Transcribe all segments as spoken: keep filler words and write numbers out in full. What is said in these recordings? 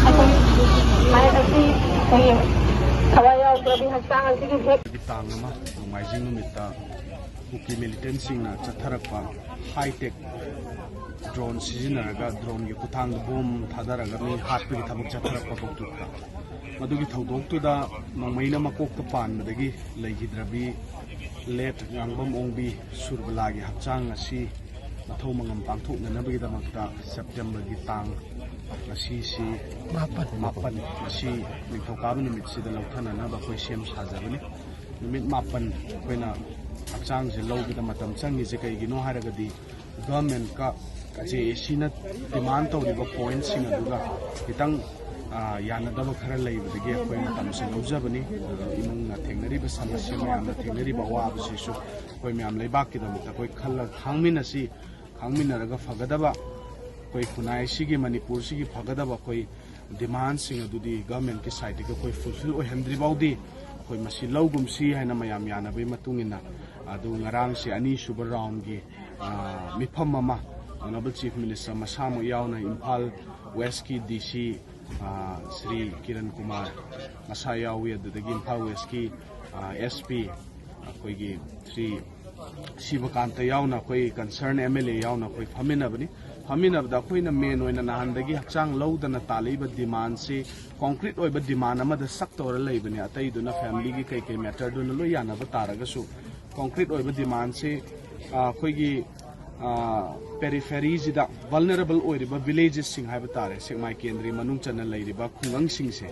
ꯑꯩꯈꯣꯏ ꯃꯥꯌꯦꯞ ꯑꯁꯤ ꯑꯩꯈꯣꯏꯒꯤ ꯊꯋꯥꯏ ꯌꯥꯎꯗ꯭ꯔꯕꯤ ꯍꯛꯆꯥꯡ ꯑꯁꯤꯒꯤ ꯍꯦꯛ ꯒꯤ ꯇꯥꯡ ꯑꯃ ꯅꯣꯡꯃꯥꯏꯖꯤꯡ ꯅꯨꯃꯤꯠꯇ ꯀꯨꯀꯤ ꯃꯤꯂꯤꯇꯦꯟꯁꯤꯡꯅ ꯆꯠꯊꯔꯛꯄ ꯍꯥꯏ-ꯇꯦꯛ ꯗ꯭ꯔꯣꯟ ꯁꯤꯖꯤꯟꯅꯔꯒ, ꯗ꯭ꯔꯣꯟꯒꯤ ꯈꯨꯠꯊꯥꯡꯗ ꯕꯣꯝ ꯊꯥꯗꯔꯒ ꯃꯤ ꯍꯥꯠꯄꯒꯤ ꯊꯕꯛ ꯆꯠꯊꯔꯛꯄ ꯄꯣꯛꯇꯨꯗ, ꯃꯗꯨꯒꯤ ꯊꯧꯗꯣꯛꯇꯨꯗ ꯅꯣꯡꯃꯩꯅ ꯃꯀꯣꯛꯇ ꯄꯥꯟꯕꯗꯒꯤ ꯂꯩꯈꯤꯗ꯭ꯔꯕꯤ ꯂꯦꯠ ꯉꯥꯡꯕꯝ ꯑꯣꯡꯕꯤ ꯁꯨꯔꯕꯂꯥꯒꯤ ꯍꯛꯆꯥꯡ ꯑꯁꯤ ꯃꯊꯧ ꯃꯉꯝ ꯄꯥꯡꯊꯣꯛꯅꯅꯕꯒꯤꯗꯃꯛꯇ ꯁꯦꯞꯇꯦꯝꯕꯔꯒꯤ ꯇꯥꯡ ꯉꯁꯤꯁꯤ ꯃꯥꯄꯟ꯫ ꯃꯥꯄꯟ, ꯉꯁꯤ ꯅꯤꯡꯊꯧꯀꯥꯕ ꯅꯨꯃꯤꯠꯁꯤꯗ ꯂꯧꯊꯅꯅꯕ ꯑꯩꯈꯣꯏ ꯁꯦꯝ ꯁꯥꯖꯕꯅꯤ꯫ ꯅꯨꯃꯤꯠ ꯃꯥꯄꯟ ꯑꯩꯈꯣꯏꯅ ꯍꯛꯆꯥꯡꯁꯦ ꯂꯧꯕꯗ ꯃꯇꯝ ꯆꯪꯉꯤꯁꯦ ꯀꯩꯒꯤꯅꯣ ꯍꯥꯏꯔꯒꯗꯤ, ꯒꯚꯔꯟꯃꯦꯟꯠꯀ ꯖꯦ ꯑꯦ ꯁꯤꯅ ꯗꯤꯃꯥꯟ ꯇꯧꯔꯤꯕ ꯄꯣꯏꯟꯠꯁꯤꯡ ꯑꯗꯨꯒ ꯈꯤꯇꯪ, ꯑ, ꯌꯥꯅꯗꯕ ꯈꯔ ꯂꯩꯕꯗꯒꯤ ꯑꯩꯈꯣꯏ ꯃꯇꯝꯁꯦ ꯂꯧꯖꯕꯅꯤ꯫ ꯑꯗꯨꯒ ꯏꯃꯨꯡꯅ ꯊꯦꯡꯅꯔꯤꯕ ꯁꯃꯁ꯭ꯌꯥ, ꯃꯌꯥꯝꯅ ꯊꯦꯡꯅꯔꯤꯕ ꯑꯋꯥꯕꯁꯤꯁꯨ ꯑꯩꯈꯣꯏ ꯃꯌꯥꯝ ꯂꯩꯕꯥꯛꯀꯤꯗꯃꯛꯇ ꯑꯩꯈꯣꯏ ꯈꯜꯂꯒ ꯈꯥꯡꯃꯤꯟꯅꯁꯤ꯫ ꯈꯥꯡꯃꯤꯟꯅꯔꯒ ꯐꯒꯗꯕ, ꯑꯩꯈꯣꯏ ꯈꯨꯟꯅꯥꯏꯁꯤꯒꯤ, ꯃꯅꯤꯄꯨꯔꯁꯤꯒꯤ ꯐꯒꯗꯕ ꯑꯩꯈꯣꯏ ꯗꯤꯃꯥꯟꯁꯤꯡ ꯑꯗꯨꯗꯤ ꯒꯚꯔꯟꯃꯦꯟꯠꯀꯤ ꯁꯥꯏꯠꯇꯒꯤ ꯑꯩꯈꯣꯏ ꯐꯨꯜꯐꯤꯜ ꯑꯣꯏꯍꯟꯗ꯭ꯔꯤ ꯐꯥꯎꯗꯤ ꯑꯩꯈꯣꯏ ꯃꯁꯤ ꯂꯧꯒꯨꯝꯁꯤ ꯍꯥꯏꯅ ꯃꯌꯥꯝ ꯌꯥꯅꯕꯒꯤ ꯃꯇꯨꯡ ꯏꯟꯅ, ꯑꯗꯨ ꯉꯔꯥꯡꯁꯦ ꯑꯅꯤꯁꯨꯕ ꯔꯥꯎꯟꯒꯤ, ꯑ, ꯃꯤꯐꯝ ꯑꯃ Honourable Chief Minister ꯃꯁꯥꯃꯛ ꯌꯥꯎꯅ ꯏꯝꯐꯥꯜ ꯋꯦꯁ꯭ꯠꯀꯤ ꯗꯤ ꯁꯤ, ꯑ, ꯁ꯭ꯔꯤ ꯀꯤꯔꯟ ꯀꯨꯃꯥꯔ ꯃꯁꯥ ꯌꯥꯎꯏ, ꯑꯗꯨꯗꯒꯤ ꯏꯝꯐꯥꯜ ꯋꯦꯁ꯭ꯠꯀꯤ, ꯑ, ꯑꯦꯁ ꯄꯤ ꯑꯩꯈꯣꯏꯒꯤ ꯁ꯭ꯔꯤ ꯁꯤꯕꯀꯥꯟꯇ ꯌꯥꯎꯅ ꯑꯩꯈꯣꯏ ꯀꯟꯁꯔꯟ ꯑꯦꯝ ꯑꯦꯜ ꯑꯦ ꯌꯥꯎꯅ ꯑꯩꯈꯣꯏ ꯐꯝꯃꯤꯟꯅꯕꯅꯤ꯫ ꯐꯝꯃꯤꯟꯅꯕꯗ ꯑꯩꯈꯣꯏꯅ ꯃꯦꯟ ꯑꯣꯏꯅ ꯅꯍꯥꯟꯗꯒꯤ ꯍꯛꯆꯥꯡ ꯂꯧꯗꯅ ꯇꯥꯜꯂꯛꯏꯕ ꯗꯤꯃꯥꯟꯁꯤ ꯀꯣꯟꯀ꯭ꯔꯤꯠ ꯑꯣꯏꯕ ꯗꯤꯃꯥꯟ ꯑꯃꯗ ꯁꯛ ꯇꯧꯔ ꯂꯩꯕꯅꯤ꯫ ꯑꯇꯩꯗꯨꯅ ꯐꯦꯃꯤꯂꯤꯒꯤ ꯀꯩ ꯀꯩ ꯃꯦꯇꯔꯗꯨꯅ ꯂꯣꯏ ꯌꯥꯅꯕ ꯇꯥꯔꯒꯁꯨ, ꯀꯣꯟꯀ꯭ꯔꯤꯠ ꯑꯣꯏꯕ ꯗꯤꯃꯥꯟꯁꯤ, ꯑ, ꯑꯩꯈꯣꯏꯒꯤ, ꯑ, ꯄꯦꯔꯤꯐꯦꯔꯤꯁꯤꯗ ꯚꯜꯅꯔꯦꯕꯜ ꯑꯣꯏꯔꯤꯕ ꯚꯤꯂꯦꯖꯦꯁꯁꯤꯡ ꯍꯥꯏꯕ ꯇꯥꯔꯦ, ꯁꯦꯛꯃꯥꯏ ꯀꯦꯟꯗ꯭ꯔꯒꯤ ꯃꯅꯨꯡ ꯆꯟꯅ ꯂꯩꯔꯤꯕ ꯈꯨꯡꯒꯪꯁꯤꯡꯁꯦ,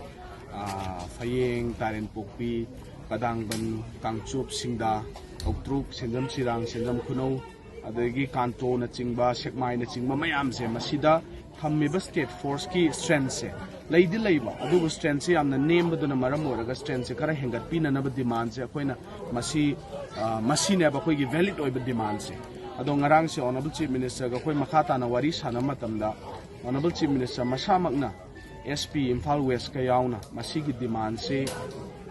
ꯑ, ꯐꯌꯦꯡ, ꯇꯥꯔꯦꯟꯄꯣꯛꯄꯤ, ꯀꯗꯥꯡꯕꯟ, ꯀꯥꯡꯆꯨꯞ, ꯁꯤꯡꯗꯥ, ꯀꯧꯇ꯭ꯔꯨꯛ, ꯁꯦꯟꯖꯝ ꯁꯤꯔꯥꯡ, ꯁꯦꯟꯖꯝ ꯈꯨꯅꯧ, ꯑꯗꯒꯤ ꯀꯥꯟꯇꯣꯅꯆꯤꯡꯕ, ꯁꯦꯛꯃꯥꯏꯅꯆꯤꯡꯕ ꯃꯌꯥꯝꯁꯦ ꯃꯁꯤꯗ ꯊꯝꯃꯤꯕ state forceꯀꯤ strengthꯁꯦ ꯂꯩꯗꯤ ꯂꯩꯕ, ꯑꯗꯨꯕꯨ strengthꯁꯦ ꯌꯥꯝꯅ ꯅꯦꯝꯕꯗꯨꯅ ꯃꯔꯝ ꯑꯣꯏꯔꯒ strengthꯁꯦ ꯈꯔ ꯍꯦꯟꯒꯠꯄꯤꯅꯅꯕ demandꯁꯦ ꯑꯩꯈꯣꯏꯅ ꯃꯁꯤ, ꯑ, ꯃꯁꯤꯅꯦꯕ ꯑꯩꯈꯣꯏꯒꯤ valid ꯑꯣꯏꯕ demandꯁꯦ꯫ ꯑꯗꯣ ꯉꯔꯥꯡꯁꯦ Honourable Chief Ministerꯒ ꯑꯩꯈꯣꯏ ꯃꯈꯥ ꯇꯥꯅ ꯋꯥꯔꯤ ꯁꯥꯟꯅꯕ ꯃꯇꯝꯗ Honourable Chief Minister ꯃꯁꯥꯃꯛꯅ S P Imphal Westꯀ ꯌꯥꯎꯅ ꯃꯁꯤꯒꯤ demandꯁꯦ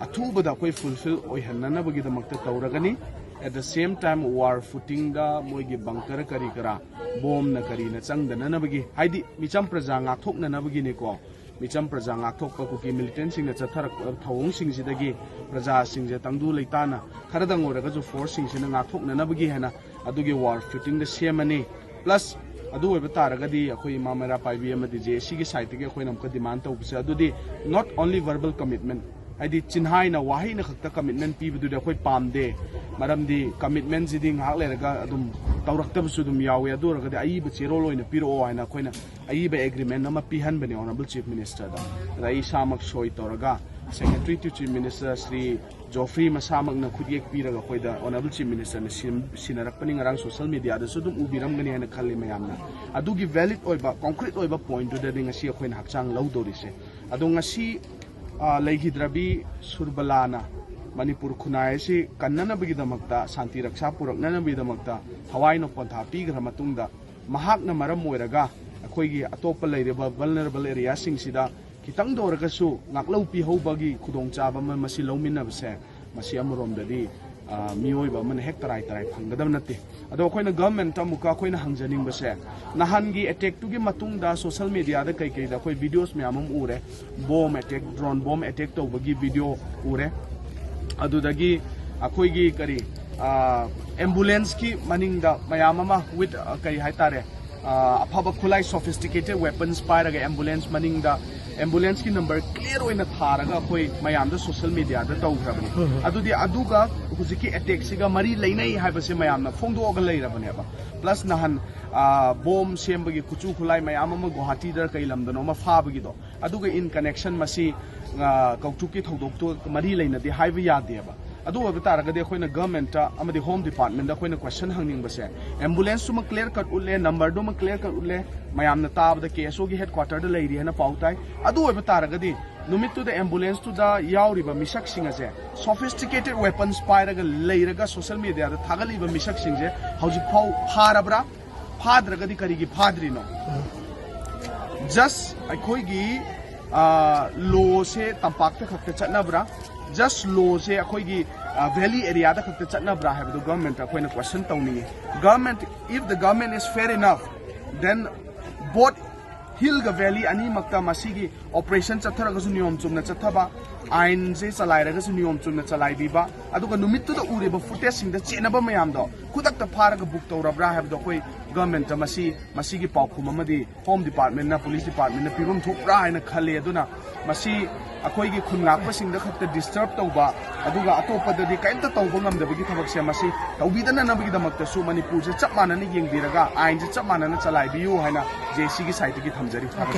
ꯑꯊꯨꯕꯗ ꯑꯩꯈꯣꯏ fulfil ꯑꯣꯏꯍꯟꯅꯅꯕꯒꯤꯗꯃꯛꯇ ꯇꯧꯔꯒꯅꯤ꯫ At the same time, war footingꯗ ꯃꯣꯏꯒꯤ bunker ꯀꯔꯤ ꯀꯔꯥ, ꯕꯣꯝꯅ ꯀꯔꯤꯅ ꯆꯪꯗꯅꯅꯕꯒꯤ, ꯍꯥꯏꯗꯤ ꯃꯤꯆꯝ ꯄ꯭ꯔꯖꯥ ꯉꯥꯛꯊꯣꯛꯅꯅꯕꯒꯤꯅꯤꯀꯣ꯫ ꯃꯤꯆꯝ ꯄ꯭ꯔꯖꯥ ꯉꯥꯛꯊꯣꯛꯄ ꯀꯨꯀꯤ militantꯁꯤꯡꯅ ꯆꯠꯊꯔꯛꯄ ꯊꯧꯑꯣꯡꯁꯤꯡꯁꯤꯗꯒꯤ ꯄ꯭ꯔꯖꯥꯁꯤꯡꯁꯦ ꯇꯪꯗꯨ ꯂꯩꯇꯥꯅ ꯈꯔꯗꯪ ꯑꯣꯏꯔꯒꯁꯨ forceꯁꯤꯡꯁꯤꯅ ꯉꯥꯛꯊꯣꯛꯅꯅꯕꯒꯤ ꯍꯥꯏꯅ ꯑꯗꯨꯒꯤ war footingꯗ ꯁꯦꯝꯃꯅꯤ꯫ Plus ꯑꯗꯨ ꯑꯣꯏꯕ ꯇꯥꯔꯒꯗꯤ ꯑꯩꯈꯣꯏ ꯏꯃꯥ ꯃꯩꯔꯥ ꯄꯥꯏꯕꯤ ꯑꯃꯗꯤ J A Cꯒꯤ sideꯇꯒꯤ ꯑꯩꯈꯣꯏꯅ ꯑꯃꯨꯛꯀ demand ꯇꯧꯕꯁꯦ, ꯑꯗꯨꯗꯤ not only verbal commitment, ꯍꯥꯏꯗꯤ ꯆꯤꯟꯍꯥꯏꯅ ꯋꯥꯍꯩꯅ ꯈꯛꯇ commitment ꯄꯤꯕꯗꯨꯗꯤ ꯑꯩꯈꯣꯏ ꯄꯥꯝꯗꯦ꯫ ꯃꯔꯝꯗꯤ commitmentꯁꯤꯗꯤ ꯉꯥꯏꯍꯥꯛ ꯂꯩꯔꯒ ꯑꯗꯨꯝ ꯇꯧꯔꯛꯇꯕꯁꯨ ꯑꯗꯨꯝ ꯌꯥꯎꯋꯤ꯫ ꯑꯗꯨ ꯑꯣꯏꯔꯒꯗꯤ ꯑꯏꯕ ꯆꯦꯔꯣꯜ ꯑꯣꯏꯅ ꯄꯤꯔꯛꯑꯣ ꯍꯥꯏꯅ ꯑꯩꯈꯣꯏꯅ ꯑꯏꯕ agreement ꯑꯃ ꯄꯤꯍꯟꯕꯅꯦ Honourable Chief Ministerꯗ꯫ ꯑꯗ ꯑꯩ ꯏꯁꯥꯃꯛ ꯁꯣꯏ ꯇꯧꯔꯒ Secretary to Chief Minister Shri ꯖꯣꯐ꯭ꯔꯤ ꯃꯁꯥꯃꯛꯅ ꯈꯨꯠꯌꯦꯛ ꯄꯤꯔꯒ ꯑꯩꯈꯣꯏꯗ Honourable Chief Ministerꯅ ꯁꯤꯟ-, ꯁꯤꯟꯅꯔꯛꯄꯅꯤ꯫ ꯉꯔꯥꯡ social mediaꯗꯁꯨ ꯑꯗꯨꯝ ꯎꯕꯤꯔꯝꯒꯅꯤ ꯍꯥꯏꯅ ꯈꯜꯂꯤ ꯃꯌꯥꯝꯅ꯫ ꯑꯗꯨꯒꯤ valid ꯑꯣꯏꯕ, concrete ꯑꯣꯏꯕ pointꯗꯨꯗꯗꯤ ꯉꯁꯤ ꯑꯩꯈꯣꯏꯅ ꯍꯛꯆꯥꯡ ꯂꯧꯗꯧꯔꯤꯁꯦ꯫ ꯑꯗꯣ ꯉꯁꯤ, ꯑ, ꯂꯩꯈꯤꯗ꯭ꯔꯕꯤ ꯁꯨꯔꯕꯂꯥꯅ ꯃꯅꯤꯄꯨꯔ ꯈꯨꯟꯅꯥꯏ ꯑꯁꯤ ꯀꯟꯅꯅꯕꯒꯤꯗꯃꯛꯇ, ꯁꯥꯟꯇꯤ ꯔꯛꯁꯥ ꯄꯨꯔꯛꯅꯅꯕꯒꯤꯗꯃꯛꯇ ꯊꯋꯥꯏꯅ ꯄꯣꯟꯊꯥ ꯄꯤꯈ꯭ꯔ ꯃꯇꯨꯡꯗ, ꯃꯍꯥꯛꯅ ꯃꯔꯝ ꯑꯣꯏꯔꯒ ꯑꯩꯈꯣꯏꯒꯤ ꯑꯇꯣꯞꯄ ꯂꯩꯔꯤꯕ vulnerable areaꯁꯤꯡꯁꯤꯗ ꯈꯤꯇꯪꯗ ꯑꯣꯏꯔꯒꯁꯨ ꯉꯥꯛꯂꯧ ꯄꯤꯍꯧꯕꯒꯤ ꯈꯨꯗꯣꯡꯆꯥꯕ ꯑꯃ ꯃꯁꯤ ꯂꯧꯃꯤꯟꯅꯕꯁꯦ, ꯃꯁꯤ ꯑꯃꯔꯣꯝꯗꯗꯤ, ꯑ, ꯃꯤꯑꯣꯏꯕ ꯑꯃꯅ ꯍꯦꯛ ꯇꯔꯥꯏ ꯇꯔꯥꯏ ꯐꯪꯒꯗꯕ ꯅꯠꯇꯦ꯫ ꯑꯗꯣ ꯑꯩꯈꯣꯏꯅ governmentꯇ ꯑꯃꯨꯛꯀ ꯑꯩꯈꯣꯏꯅ ꯍꯪꯖꯅꯤꯡꯕꯁꯦ, ꯅꯍꯥꯟꯒꯤ attackꯇꯨꯒꯤ ꯃꯇꯨꯡꯗ social mediaꯗ ꯀꯩꯀꯩꯗ ꯑꯩꯈꯣꯏ videos ꯃꯌꯥꯝ ꯑꯃ ꯎꯔꯦ, bomb attack, drone bomb attack ꯇꯧꯕꯒꯤ video ꯎꯔꯦ꯫ ꯑꯗꯨꯗꯒꯤ ꯑꯩꯈꯣꯏꯒꯤ ꯀꯔꯤ, ꯑ, ambulanceꯀꯤ ꯃꯅꯤꯡꯗ ꯃꯌꯥꯝ ꯑꯃ with, ꯑ, ꯀꯔꯤ ꯍꯥꯏꯇꯥꯔꯦ, ꯑ, ꯑꯐꯕ ꯈꯨꯠꯂꯥꯏ, sophisticated weapons ꯄꯥꯏꯔꯒ ambulance ꯃꯅꯤꯡꯗ ambulanceꯀꯤ number clear ꯑꯣꯏꯅ ꯊꯥꯔꯒ ꯑꯩꯈꯣꯏ ꯃꯌꯥꯝꯗ social mediaꯗ ꯇꯧꯈ꯭ꯔꯕꯅꯤ꯫ ꯑꯗꯨꯗꯤ ꯑꯗꯨꯒ ꯍꯧꯖꯤꯛꯀꯤ attackꯁꯤꯒ ꯃꯔꯤ ꯂꯩꯅꯩ ꯍꯥꯏꯕꯁꯦ ꯃꯌꯥꯝꯅ ꯐꯣꯡꯗꯣꯛꯑꯒ ꯂꯩꯔꯕꯅꯦꯕ꯫ Plus ꯅꯍꯥꯟ, ꯑ, bomb ꯁꯦꯝꯕꯒꯤ ꯈꯨꯠꯁꯨ ꯈꯨꯠꯂꯥꯏ ꯃꯌꯥꯝ ꯑꯃ ꯒꯨꯋꯥꯍꯥꯇꯤꯗ ꯀꯩ ꯂꯝꯗꯅꯣ ꯑꯃ ꯐꯥꯕꯒꯤꯗꯣ, ꯑꯗꯨꯒ in connection ꯃꯁꯤ, ꯑ, ꯀꯧꯇ꯭ꯔꯨꯛꯀꯤ ꯊꯧꯗꯣꯛꯇꯨ ꯃꯔꯤ ꯂꯩꯅꯗꯦ ꯍꯥꯏꯕ ꯌꯥꯗꯦꯕ꯫ ꯑꯗꯨ ꯑꯣꯏꯕ ꯇꯥꯔꯒꯗꯤ ꯑꯩꯈꯣꯏꯅ ꯒꯚꯔꯟꯃꯦꯟꯠꯇ ꯑꯃꯗꯤ ꯍꯣꯝ ꯗꯤꯄꯥꯔꯠꯃꯦꯟꯠꯇ ꯑꯩꯈꯣꯏꯅ ꯀ꯭ꯋꯦꯁꯟ ꯍꯪꯅꯤꯡꯕꯁꯦ, ꯑꯦꯝꯕꯨꯂꯦꯟꯁꯇꯨꯃ ꯀ꯭ꯂꯤꯌꯔ ꯀꯠ ꯎꯠꯂꯦ, ꯅꯝꯕꯔꯗꯨꯃ ꯀ꯭ꯂꯤꯌꯔ ꯀꯠ ꯎꯠꯂꯦ, ꯃꯌꯥꯝꯅ ꯇꯥꯕꯗ ꯀꯦ ꯑꯦꯁ ꯑꯣꯒꯤ ꯍꯦꯗ ꯀ꯭ꯋꯥꯇꯔꯗ ꯂꯩꯔꯤ ꯍꯥꯏꯅ ꯄꯥꯎ ꯇꯥꯏ꯫ ꯑꯗꯨ ꯑꯣꯏꯕ ꯇꯥꯔꯒꯗꯤ ꯅꯨꯃꯤꯠꯇꯨꯗ ꯑꯦꯝꯕꯨꯂꯦꯟꯁꯇꯨꯗ ꯌꯥꯎꯔꯤꯕ ꯃꯤꯁꯛꯁꯤꯡ ꯑꯁꯦ, ꯁꯣꯐꯤꯁꯇꯤꯀꯦꯇꯦꯗ ꯋꯦꯄꯟꯁ ꯄꯥꯏꯔꯒ ꯂꯩꯔꯒ ꯁꯣꯁꯤꯌꯦꯜ ꯃꯦꯗꯤꯌꯥꯗ ꯊꯥꯒꯠꯂꯤꯕ ꯃꯤꯁꯛꯁꯤꯡꯁꯦ ꯍꯧꯖꯤꯛꯐꯥꯎ ꯐꯥꯔꯕ꯭ꯔꯥ? ꯐꯥꯗ꯭ꯔꯒꯗꯤ ꯀꯔꯤꯒꯤ ꯐꯥꯗ꯭ꯔꯤꯅꯣ? ꯖꯁ ꯑꯩꯈꯣꯏꯒꯤ ꯂꯣꯁꯦ ꯇꯝꯄꯥꯛꯇ ꯈꯛꯇ ꯆꯠꯅꯕ꯭ꯔꯥ? ꯖꯁ ꯂꯣꯁꯦ ꯑꯩꯈꯣꯏꯒꯤ ꯚꯦꯂꯤ ꯑꯦꯔꯤꯌꯥꯗ ꯈꯛꯇ ꯆꯠꯅꯕ꯭ꯔꯥ ꯍꯥꯏꯕꯗꯨ ꯒꯚꯔꯟꯃꯦꯟꯠꯇ ꯑꯩꯈꯣꯏꯅ ꯀ꯭ꯋꯦꯁꯟ ꯇꯧꯅꯤꯡꯉꯤ꯫ Government, if the government is fair enough, then both ꯍꯤꯜꯒ ꯚꯦꯂꯤ ꯑꯅꯤꯃꯛꯇ ꯃꯁꯤꯒꯤ ꯑꯣꯄꯔꯦꯁꯟ ꯆꯠꯊꯔꯒꯁꯨ ꯅꯤꯌꯣꯝ ꯆꯨꯝꯅ ꯆꯠꯊꯕ, ꯑꯥꯏꯟꯁꯦ ꯆꯂꯥꯏꯔꯒꯁꯨ ꯅꯤꯌꯣꯝ ꯆꯨꯝꯅ ꯆꯂꯥꯏꯕꯤꯕ, ꯑꯗꯨꯒ ꯅꯨꯃꯤꯠꯇꯨꯗ ꯎꯔꯤꯕ ꯐꯨꯇꯦꯖꯁꯤꯡꯗ ꯆꯦꯟꯅꯕ ꯃꯌꯥꯝꯗꯣ ꯈꯨꯗꯛꯇ ꯐꯥꯔꯒ ꯕꯨꯛ ꯇꯧꯔꯕ꯭ꯔꯥ ꯍꯥꯏꯕꯗꯣ ꯑꯩꯈꯣꯏ ꯒꯚꯔꯟꯃꯦꯟꯠꯇ ꯃꯁꯤ, ꯃꯁꯤꯒꯤ ꯄꯥꯎꯈꯨꯝ ꯑꯃꯗꯤ ꯍꯣꯝ ꯗꯤꯄꯥꯔꯠꯃꯦꯟꯠꯅ, ꯄꯨꯂꯤꯁ ꯗꯤꯄꯥꯔꯠꯃꯦꯟꯠꯅ ꯄꯤꯐꯝ ꯊꯣꯛꯄ꯭ꯔꯥ ꯍꯥꯏꯅ ꯈꯜꯂꯤ꯫ ꯑꯗꯨꯅ ꯃꯁꯤ ꯑꯩꯈꯣꯏꯒꯤ ꯈꯨꯟ ꯉꯥꯛꯄꯁꯤꯡꯗ ꯈꯛꯇ ꯗꯤꯁꯇꯔꯕ ꯇꯧꯕ, ꯑꯗꯨꯒ ꯑꯇꯣꯞꯄꯗꯗꯤ ꯀꯔꯤꯝꯇ ꯇꯧꯕ ꯉꯝꯗꯕꯒꯤ ꯊꯕꯛꯁꯦ ꯃꯁꯤ ꯇꯧꯕꯤꯗꯅꯅꯕꯒꯤꯗꯃꯛꯇꯁꯨ ꯃꯅꯤꯄꯨꯔꯁꯦ ꯆꯞ ꯃꯥꯟꯅꯅ ꯌꯦꯡꯕꯤꯔꯒ ꯑꯥꯏꯟꯁꯦ ꯆꯞ ꯃꯥꯟꯅꯅ ꯆꯂꯥꯏꯕꯤꯌꯨ ꯍꯥꯏꯅ ꯖꯦ ꯑꯦ ꯁꯤꯒꯤ ꯁꯥꯏꯠꯇꯒꯤ ꯊꯝꯖꯔꯤ꯫